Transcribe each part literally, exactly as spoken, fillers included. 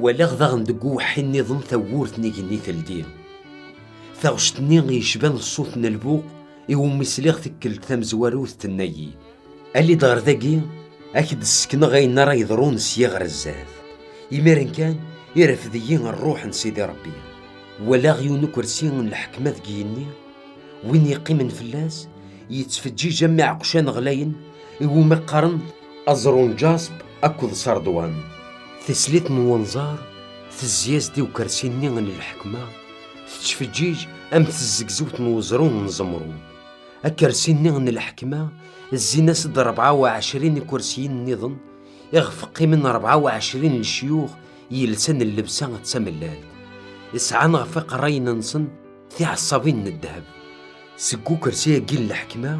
Walaɣ daɣen deg uweḥḥi nniḍen tawwurt n igenni teldi. Taɣect-nni yecban ṣṣut n lbuq iwumi sliɣ tikkelt tamezwarut tenna-yi: "Ali-d ɣer dagi, ad k-d-ssekneɣ ayen ara yeḍrun sya ɣer zdat." Imiren kan, irfed-iyi ṛṛuḥ n Sidi Ṛebbi. Walaɣ yiwen ukersi n lḥekma deg yigenni, win yeqqimen fell-as yettfeǧǧiǧ am iɛeqcan ɣlayen iwumi qqaren aẓru n jasp akked ṣerḍwan. Tislit n wenẓar tezzi-as-d i ukersi-nni n lḥekma, tettfeǧǧiǧ am tezzegzewt n weẓru n ẓemrud. Akersi-nni n lḥekma zzin-as-d rebɛa u ɛecrin ikersiyen nniḍen, iɣef qqimen rebɛa u ɛecrin n lecyux yelsan llebsa d tamellalt, sɛan ɣef iqerrayen-nsen tiɛeṣṣabin n ddheb. Seg ukersi-agi n lḥekma,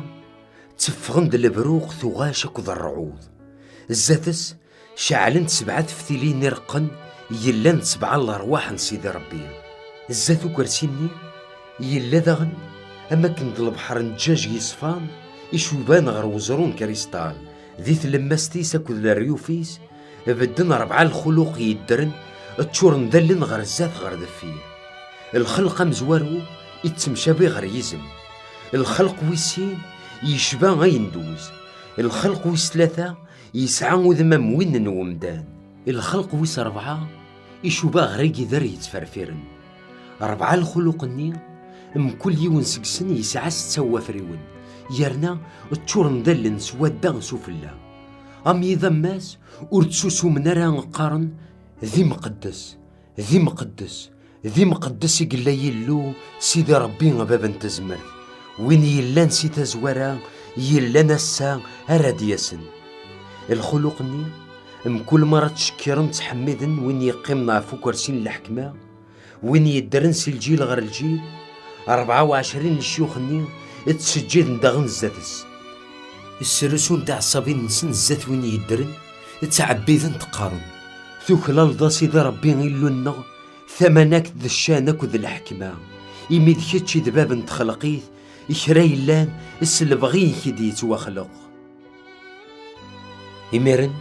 tteffɣen-d lebruq, tuɣac akked ṛṛɛud. Zdat-s, ceɛlent sebɛa teftilin ireqqen yellan d sebɛa n lerwaḥ n Sidi Ṛebbi. Zdat ukersi-nni, yella daɣen, am akken d lebḥer n ǧǧaǧ yeṣfan, icuban ɣer weẓru n kristal. Di tlemmast-is akked leryuf-is, bedden rebɛa lxuluq yeddren, ččuren d allen ɣer zdat ɣer deffir. Lxelq amezwaru ittemcabi ɣer yizem. Lxelq wis sin yecba ayenduz. Lxelq wis tlata yesɛa udem am win n wemdan. Lxelq wis rebɛa icuba ɣer igider yettferfiren. Rebɛa lxuluq-nni, mkul yiwen seg-sen yesɛa setta wafriwen, yerna ččuren d allen s wadda s ufella. Am yiḍ ammas, ur ttsusumen ara qqaren: "D imqeddes, d imqeddes, d imqeddes i yella Yillu, Sidi Ṛebbi, Bab n tezmert, win yellan si tazwara, yellan ass-a, ara d-yasen." Lxuluq-nni, mkul mi ara ttcekkiren, ttḥemmiden win yeqqimen ɣef ukersi n leḥkma, win yeddren si lǧil ɣer lǧil. Rebɛa u ɛecrin n lecyux-nni ttseǧǧiden daɣen zdat-s. Srusun tiɛeṣṣabin-nsen zdat win yeddren, ttɛebbiden, qqaren: "Tuklaleḍ a Sidi Ṛebbi Illu-nneɣ, tamanakt d ccan akked lḥekma, imi d kečč i d bab n txelqit, kra yellan s lebɣi-ik i d-yettwaxleq." Imiren,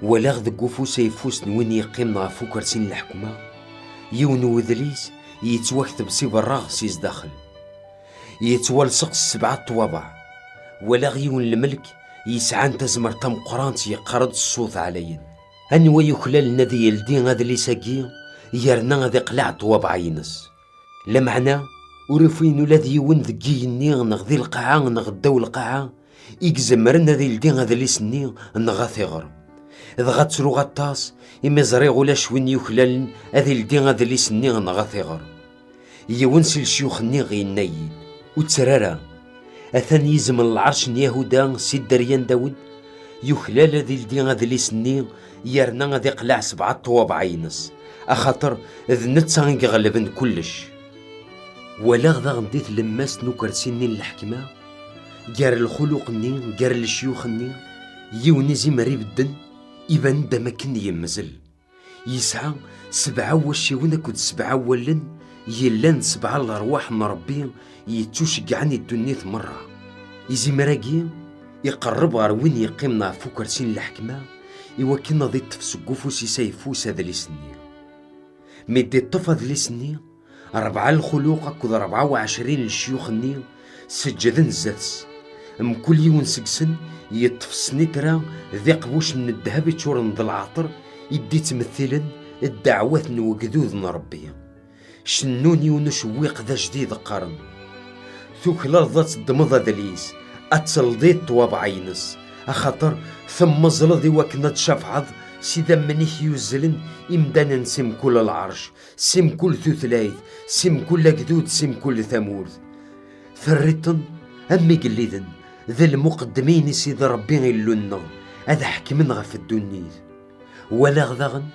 walaɣ deg ufus ayeffus n win yeqqimen ɣef ukersi n leḥkma yiwen n wedlis yettwakteb si berra si zdaxel. Yettwalseq s sebɛa ṭṭwabeɛ. Walaɣ yiwen n lmelk yesɛan tazmert tameqqrant yeqqar-d s ṣṣut ɛlayen: "Anwa yuklalen ad yeldi adlis-agi yerna ad iqleɛ ṭṭwabeɛ-ines?" Lameɛna, ur ufiyen ula d yiwen deg yigenni neɣ di lqaɛa neɣ ddaw lqaɛa i izemren ad ildi adlis-nni neɣ ad t-iɣer. Dɣa ttruɣ aṭas imi ẓriɣ ulac win yuklalen ad ildi adlis-nni neɣ ad t-iɣer. Yiwen si lecyux-nni yenna-yi-d: "Ur tter ara. Atan yizem n lɛerc n Yahuda si dderya n Dawed, yuklal ad ildi adlis-nni yerna ad iqleɛ sebɛa ṭṭwabeɛ-ines, axaṭer d netta i iɣelben kullec." Walaɣ daɣen di tlemmast n ukersi-nni n leḥkma, gar lxuluq-nni, gar lecyux-nni, yiwen izimer ibedden, iban-d am akken yemmzel. Yesɛa sebɛa n wacciwen akked sebɛa n wallen, yellan d sebɛa n lerwaḥ n Ṛebbi yettuceggɛen i ddunit merra. Izimer-agi iqerreb ɣer win yeqqimen ɣef ukersi n leḥkma, iwakken ad iṭṭef seg ufus-is ayeffus adlis-nni. Mi d-iṭṭef adlis-nni, rebɛa lxuluq akked rebɛa u ɛecrin n lecyux-nni seǧǧden zdat-s. Mkul yiwen seg-sen yeṭṭef snitra d iqbucen n ddheb iččuren d lɛeṭer i d-ittmettilen ddeɛwat n wegdud n Ṛebbi. Cennun yiwen ucewwiq d ajdid, qqaren: "Tuklaleḍ ad teddmeḍ adlis, ad teldiḍ ṭṭwabeɛ-ines, axaṭer temmeẓleḍ i wakken ad tcafɛeḍ s idammen-ik yuzzlen imdanen si mkul lɛerc, si mkul tutlayt, si mkul agdud, si mkul tamurt. Terriḍ-ten am igelliden d lmuqeddmin i Sidi Ṛebbi Illu-nneɣ, ad ḥekmen ɣef ddunit. Walaɣ daɣen,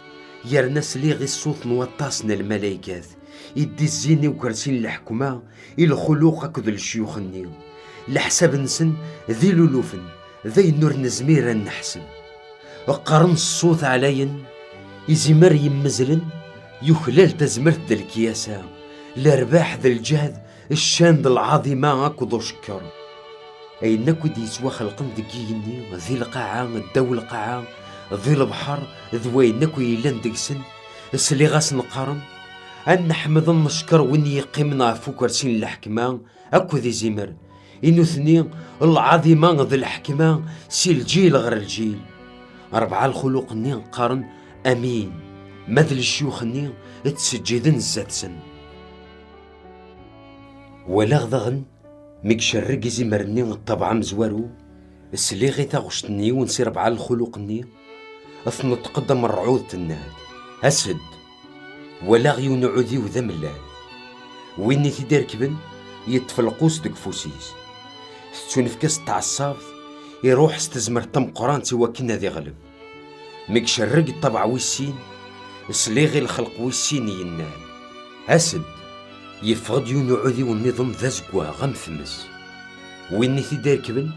yerna sliɣ i ṣṣut n waṭas n lmalaykat i d-izzin i ukersi n leḥkuma, i lxuluq akked lecyux-nni. Leḥsab-nsen d ilulufen, d ayen ur nezmir ad neḥseb. Qqaren s ṣṣut ɛlayen: Izimer yemmezlen yuklal tazmert d lekyasa, lerbaḥ d lǧehd, ccan d lɛaḍima akked ucekker. Ayen akk i d-yettwaxelqen deg yigenni, di lqaɛa, ddaw lqaɛa, di lebḥer, d wayen akk yellan deg-sen, sliɣ-asen qqaren: Ad neḥmed ad neckeṛ win yeqqimen ɣef ukersi n leḥkma akked izimer, i nutni lɛaḍima d leḥkma si lǧil ɣer lǧil. Rebɛa lxuluq-nni qqaren: Amin, ma d lecyux-nni ttseǧǧiden zdat-sen. Walaɣ daɣen mi icerreg izimer-nni ṭṭabeɛ amezwaru, sliɣ i taɣect n yiwen si rebɛa lxuluq-nni tneṭq-d am ṛṛɛud, tenna-d: As-d! Walaɣ yiwen uɛudiw d amellal. Win i t-id-irekben yeṭṭef lqus deg ufus-is. Tettunefk-as tɛeṣṣabt, iruḥ s tezmert tameqqrant i wakken ad iɣleb. Mi icerreg ṭṭabeɛ wis sin, sliɣ i lxelq wis sin yennan: As-d! Yeffeɣ-d yiwen uɛudiw nniḍen d azeggaɣ am tmes. Win i t-id-irekben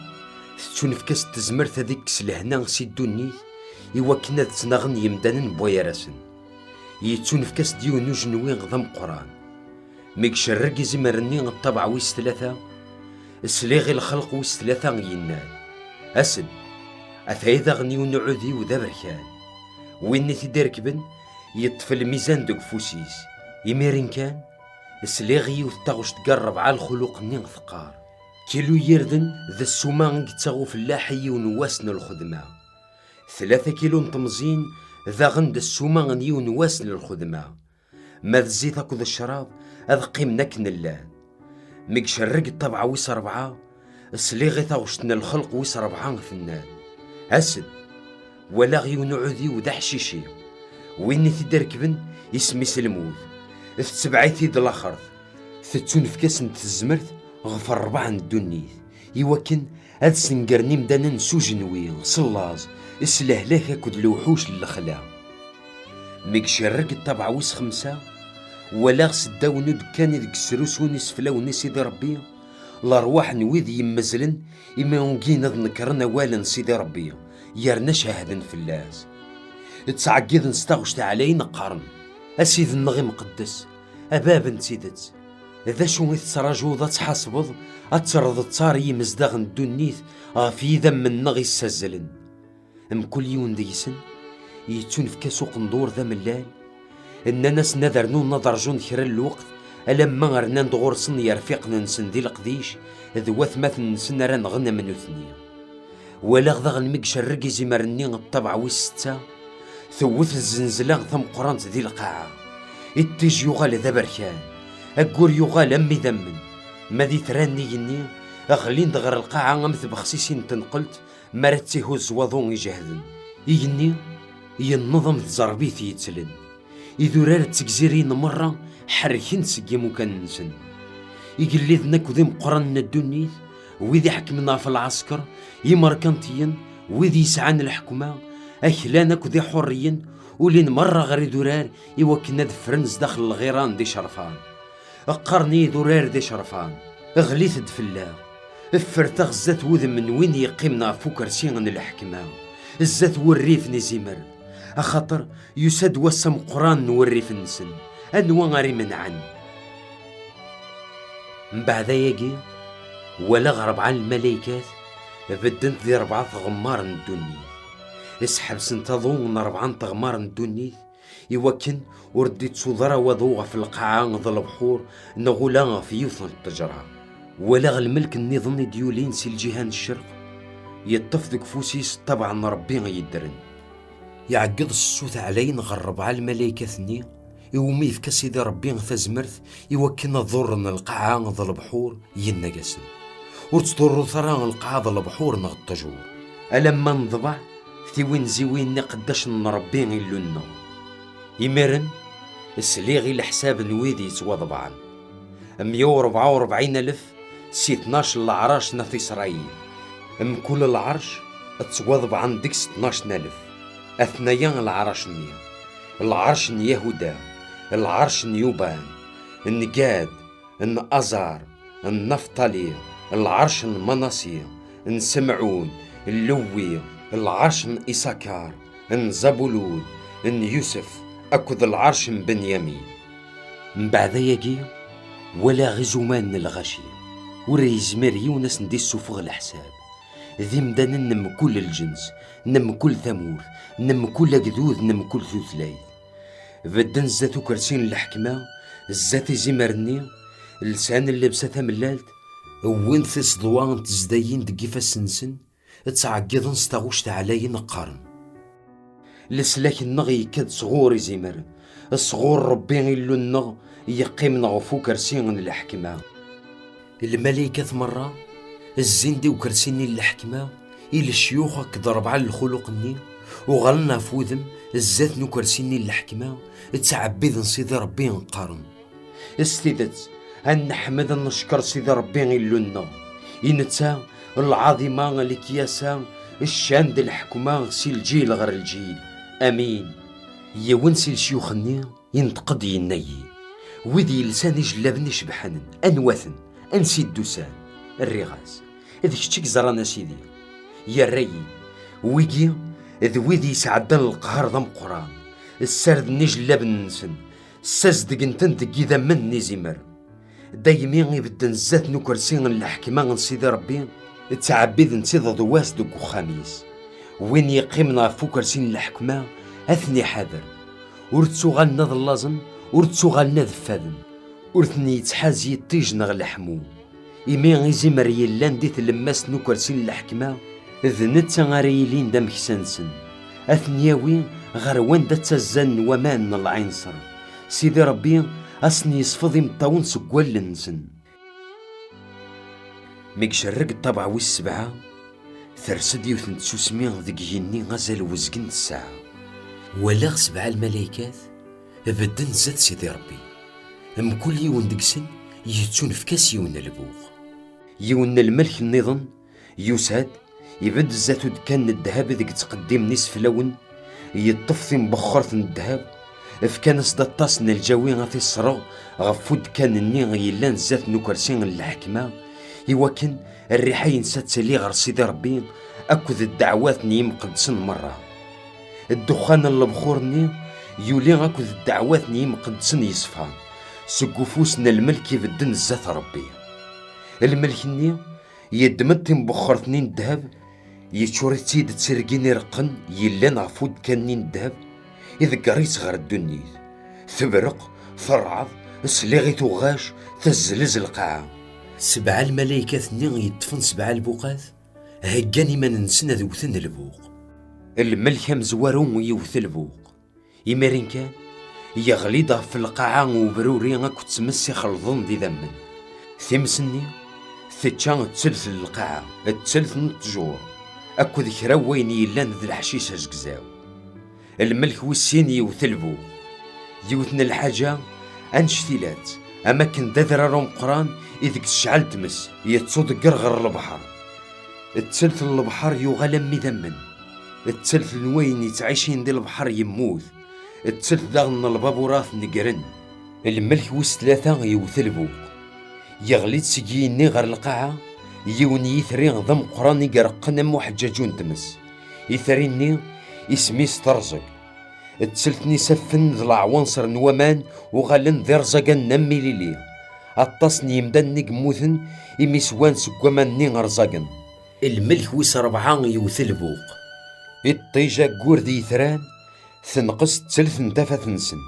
tettunefk-as tezmert ad ikkes lehna si ddunit i wakken ad ttnaɣen yemdanen n wayar-asen. Yettunefk-as-d yiwen ujenwi d ameqqran. Mi icerreg izimer-nni ṭṭabeɛ wis tlata, sliɣ i lxelq wis tlata yennan: As-d! Ataya daɣen yiwen uɛudiw d aberkan. Win i t-id-irekben yeṭṭef lmizan deg ufus-is. Imiren kan, sliɣ i yiwet taɣect gar rebɛa lxuluq-nni teqqar: Kilu n yirden d ssuma i yettaɣ ufellaḥ i yiwen wass n lxedma. Tlata kilu n temẓin daɣen d ssuma n yiwen wass n lxedma. Ma d zzit akked ccrab ad qqimen akken llan. Mi icerreg ṭṭabeɛ wis rebɛa, sliɣ i taɣect n lxelq wis rebɛa tenna-d: As-d! Walaɣ yiwen uɛudiw d aḥcici. Win i t-id-irekben isem-is lmut. Tetbeɛ-it-id laxert. Tettunefk-asen tezmert ɣef ṛṛebɛa n ddunit, i wakken ad sengren imdanen s ujenwi, s llaẓ, s lehlak akked lewḥuc n lexla. Mi icerreg ṭṭabeɛ wis xemsa, walaɣ seddaw n udekkan ideg srusun iseflawen i Sidi Ṛebbi, lerwaḥ n wid yemmezlen imi ugin ad nekren awal n Sidi Ṛebbi, yerna cehden fell-as. Ttɛeggiḍen s taɣect ɛlayen qqaren: A Sidi-nneɣ imqeddes, a bab n tidet, d acu i tettrajuḍ ad tḥasbeḍ, ad terreḍ ttar i yimezdaɣ n ddunit ɣef yidammen-nneɣ issazzlen? Mkul yiwen deg-sen yettunefk-as uqendur d amellal. Nnan-asen ad rnun ad rjun kra n lweqt alamma rnan-d ɣur-sen yerfiqen-nsen di leqdic d watmaten-nsen ara nɣen am nutni. Walaɣ daɣen mi icerreg izimer-nni ṭṭabeɛ wis setta, tewwet zzenzla tameqqrant di lqaɛa. Iṭij yuɣal d aberkan, aggur yuɣal am idammen. Ma d itran n igenni ɣlin-d ɣer lqaɛa am tbexsisin n tenqelt mi ara tt-ihuzz waḍu ijehden. Igenni yenneḍ am tẓerbit yettlen. Idurar d tegzirin merra ḥerken-d seg yimukan-nsen. Igelliden akked imeqqranen n ddunit, wid iḥekmen ɣef lɛesker, imerkantiyen, wid yesɛan lḥekma, aklan akked iḥurriyen, ulin merra ɣer idurar i wakken ad ffren zdaxel lɣiran d icerfan. Qqaren i idurar d icerfan: Ɣlit-d fell-aɣ, ffret-aɣ zdat wudem n win yeqqimen ɣef ukersi n lḥekma, zdat wurrif n izimer, axaṭer yusa-d wass ameqqran n wurrif-nsen. Anwa ara imenɛen? Mbeɛd ayagi, walaɣ rebɛa n lmalaykat beddent di rebɛa tɣemmar n ddunit. Sḥebsent aḍu n rebɛa n teɣmar n ddunit, i wakken ur d-ittuḍ ara waḍu ɣef lqaɛa d lebḥur neɣ ula ɣef yiwet n ttejra. Walaɣ lmelk nniḍen i d-yulin si lǧiha n ccerq, yeṭṭef deg ufus-is ṭṭabeɛ n Ṛebbi yeddren. Iɛeggeḍ s ṣṣut ɛlayen ɣer rebɛa lmalaykat-nni, iwumi yefka Sidi Ṛebbi tazmert i wakken ad ḍurren lqaɛa d lebḥur, yenna-yasen: Ur ttḍurrut ara lqaɛa d lebḥur neɣ ṭṭjur, alamma neḍbeɛ tiwenziwin n iqeddacen n Ṛebbi Illu-nneɣ. Imiren, sliɣ i leḥsab n wid yettwaḍebɛen: mya u rebɛa u rebɛin alef Si tnac n leɛrac n At Isṛayil, mkul lɛerc ttwaḍebɛen deg-s tnac n alef. Atnaya lɛerc-nni: lɛerc n Yahuda, lɛerc n Yuban, n Gad, n Aẓar, n Nafṭali, lɛerc n Manasi, n Semɛun, n Lewwi, lɛerc n Isakar, n Zabulun, n Yusef, akked lɛerc n Benyamin. Mbeɛd ayagi, walaɣ izuman n lɣaci, ur yezmir yiwen ad sen-d-issufeɣ leḥsab. D imdanen n mkul lǧens, n mkul tamurt, n mkul agdud, n mkul tutlayt. Bedden zdat ukersi n leḥkma, zdat izimer-nni, lsan llebsa tamellalt, wwin tiseḍwa n tezdayin deg ifassen-nsen, ttɛeggiḍen s taɣuct ɛlayen, qqaren: Leslak-nneɣ yekka-d sɣur izimer, sɣur Ṛebbi Illu-nneɣ yeqqimen ɣef ukersi n leḥkma. Lmalaykat merra zzin-d i ukersi-nni n leḥkma, i lecyux akked ṛebɛa n lxuluq-nni, uɣalen ɣef wudem zdat n ukersi-nni n leḥkma, ttɛebbiden Sidi Ṛebbi, qqaren: S tidet, ad neḥmed, ad neckeṛ Sidi Ṛebbi Illu-nneɣ, i netta lɛaḍima, lekyasa, ccan d leḥkma si lǧil ɣer lǧil. Amin. Yiwen si lecyux-nni inṭeq-d, yenna-yi: Wid yelsan ijellaben icebḥen, anwa-ten? Ansi d-usan? Rriɣ-as: D kečč i yeẓran, a Sidi. Yerra-yi: Wigi d wid yesɛeddan lqehṛ d ameqqran, ssarden ijellaben-nsen, ssazedgen-ten deg idammen n izimer. Daymi i bedden zdat n ukersi n leḥkma n Sidi Ṛebbi, ttɛebbiden-tt iḍ d wass deg uxxam-is. Win yeqqimen ɣef ukersi n leḥkma, ad ten-iḥader. Ur ttuɣalen ad llaẓen, ur ttuɣalen ad ffaden. Ur ten-yettḥaz yiṭij neɣ leḥmu. Imi izimer yellan di tlemmast n ukersi n leḥkma, d netta ara yilin d ameksa-nsen. Ad ten-yawi ɣer wanda ttazzalen waman n lɛinṣer. Sidi Ṛebbi a sen-yesfeḍ imeṭṭawen seg wallen-nsen. Mi icerreg ṭṭabeɛ wis sebɛa, ters-d yiwet n tsusmi deg yigenni azal wezgen n ssaɛa. Walaɣ sebɛa lmalaykat bedden zdat Sidi Ṛebbi, mkul yiwen deg-sen yettunefk-as yiwen n lbuq. Yiwen n lmelk nniḍen yusa-d, ibedd zdat udekkan n ddheb deg ttqeddimen iseflawen, yeṭṭef timbexxert n ddheb, fkan-as-d aṭas n lǧawi ad t-isreɣ ɣef udekkan-nni yellan zdat n ukersi n leḥkma, iwakken rriḥa-ines ad tali ɣer Sidi Ṛebbi akked ddeɛwat n yimqeddsen merra. Ddexxan n lebxur-nni yuli akked ddeɛwat n yimqeddsen yeṣfan seg ufus n lmelk ibedden zdat Ṛebbi. Lmelk-nni yeddem-d timbexxert-nni n ddheb, yeččur-itt-id d tirgin ireqqen yellan ɣef udekkan-nni n ddheb, iḍegger-itt ɣer ddunit. Tebreq, terɛed, sliɣ i tuɣac, tezlez lqaɛa. Sebɛa lmalaykat-nni yeṭṭfen sebɛa lbuqat, heggan iman-nsen ad wten lbuq. Lmelk amezwaru yewwet lbuq. Imiren kan, yeɣli-d ɣef lqaɛa ubruri akked tmes ixelḍen d idammen. Times-nni tečča ttelt n lqaɛa, ttelt n ttjur, akked kra n wayen yellan d leḥcic azegzaw. Lmelk wis sin yewwet lbuq. Yiwet n lḥaǧa annect-ilat, am akken d adrar umeqqran ideg tecɛel tmes, yettuḍegger ɣer lebḥer. Ttelt n lebḥer yuɣal am idammen. Ttelt n wayen yettɛicin di lebḥer yemmut. Ttelt daɣen n lbaburat negren. Lmelk wis tlata yewwet lbuq. Yeɣli-d seg yigenni ɣer lqaɛa yiwen n yitri d ameqqran i ireqqen am uḥeǧǧaǧu n tmes. Itri-nni isem-is Terẓeg. Ttelt n isaffen d leɛwanṣer n waman uɣalen d irẓaganen am ilili. Aṭas n yimdanen i yemmuten imi swan seg waman-nni rẓagen. Lmelk wis rebɛa yewwet lbuq. Iṭij, aggur d yitran, tenqes ttelt n tafat-nsen.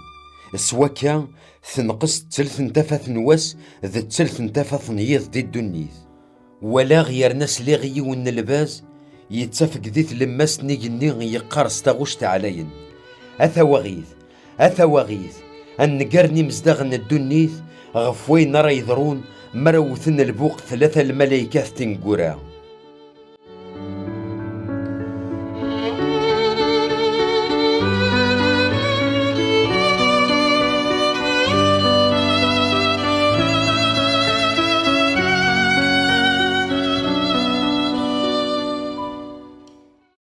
S wakka, tenqes ttelt n tafat n wass d ttelt n tafat n yiḍ di ddunit. Walaɣ yerna sliɣ i yiwen n lbaz yettafeg di tlemmast n igenni yeqqar s taɣuct ɛlayen: A tawaɣit, a tawaɣit, a nnger n imezdaɣen n ddunit ɣef wayen ara yeḍrun mi ara wten lbuq tlata lmalaykat tineggura.